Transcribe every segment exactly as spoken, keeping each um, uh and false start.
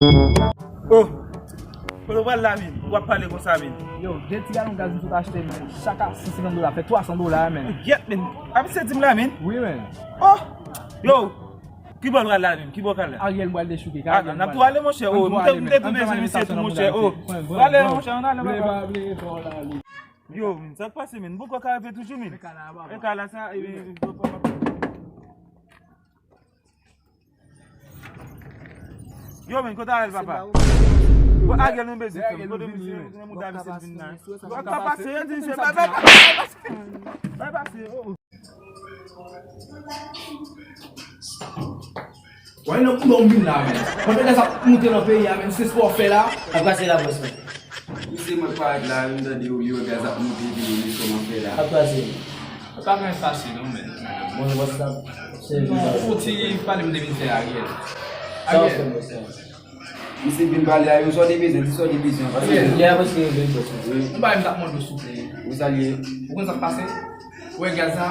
Oh! Kote w pral la, men? W ap pale konsa, men? Yo, de ti galon gaz m sot achte, men. Chak a san senkant dola, fè twa san dola, men. Gyèt, men. Ap se di m la, men? Wi, men. Oh! Yo! Ki bò l pral la, men? Ki bò l pral la? Ariel, m pral dechouke. Ah, n ap tou ale, monchè. Oh, m te, m te tou bezwen misye tou, monchè. Oh, pral ale, monchè, ann ale, papa. Yo, men, sa k pase, men? Bon, kò ka rive toujou, men. E ka la, sa, e, e, Yo, men, kote Ariel, papa? Bon, Ariel, nou bezwen fè. Kote misye, kote moun ta misye vin nan? Yo, ka pase, yo di misye, bay, bay, bay, bay, bay, pase, oh, oh. Wè, nan koulè w vin la, men. Pandan gaz ap moute nan peyi a, men, se sa w fè la. Ap pase la, bòs, men. Misye, mwen parèt la, m tande w, yo, gaz ap moute, epi nou, men, kòman fè la? Ap pase. Pa gen pase non, men. Bon, bòs la, se non, fò ti pale m de vin fè Ariel. Sa w fè, bòs la? Misye vin pale a yo, sa w te bezwen, di sa w te bezwen, paske Ariel, lè a preske rive, bòs la. Wi. Yon bagay m t ap mande w, souple. Ou salye. Ou konn sa k pase? Ou wè gaz la?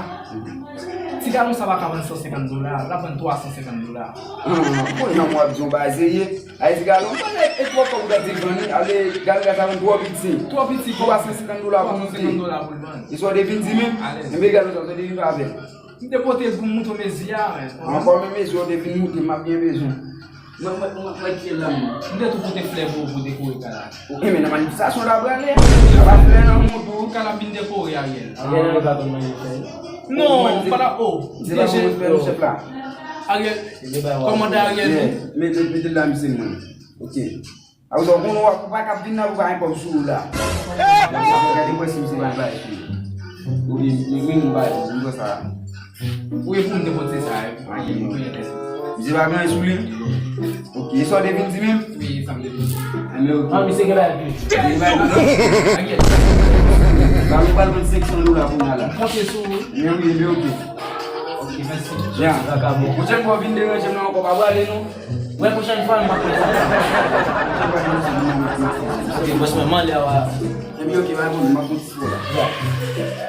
Ti galon sa pa ka vann san senkant dola, l ap vann twa san senkant dola. Ah, bon, nan mwa w ap di yon bagay serye. Ay, ti galon, e twò kòb ou ta di vann li, ale, galon gaz la vann twò piti. Twò piti, twa san senkant dola pou moute. Twa san senkant dola pou l vann. E sa w te vin di menm? Alèz. Enben, galon sa, sa w te vin fè avè l? M te pote l pou m moute w mezi a, men. Ankò menm mezi w te vin moute, m ap byen bezwen. Mwen, mwen, mwen, mwen kite l la, mwen. M te tou pote flè pou, pou dekore kay la. Enben, nan manifestasyon w ta prale. Sa pa flè nan mond ou. Kay la ap vin dekore, Ariel. Ariel, Ariel pa konn manje flè. Non, pa ta, oh. Se pa pou respè nou, chèf la. Ariel, kòmandè Ariel. Mete, mete l la, misye mwen. Ok. Akoz ou konn ou pa ka vin nan pou pa gen kòb sou ou la. Gade mwen si misye pa bay sou ou. Ou di, li vin bay, li vin sa. Ou e pou m te pote sa, e. Misye pa gen sou li. Ok, e sa w te vin di menm? Wi, sa m te vin di. Enben, ok. Ah, misye gen bagay plis. Gen bagay plis. Ba nou pral vann senk san dola kounye a la. Konte sou ou. Men wi, enben, ok. Ok, mèsi. Ya. Pwochèn fwa w vin deranje m nan ankò, pa prale non. Wè, pwochèn fwa, m pa konn sa. Ok, bòs mwen, m ale a. Enben, ok, pa pwoblèm, m ap konte sou ou la. Ya.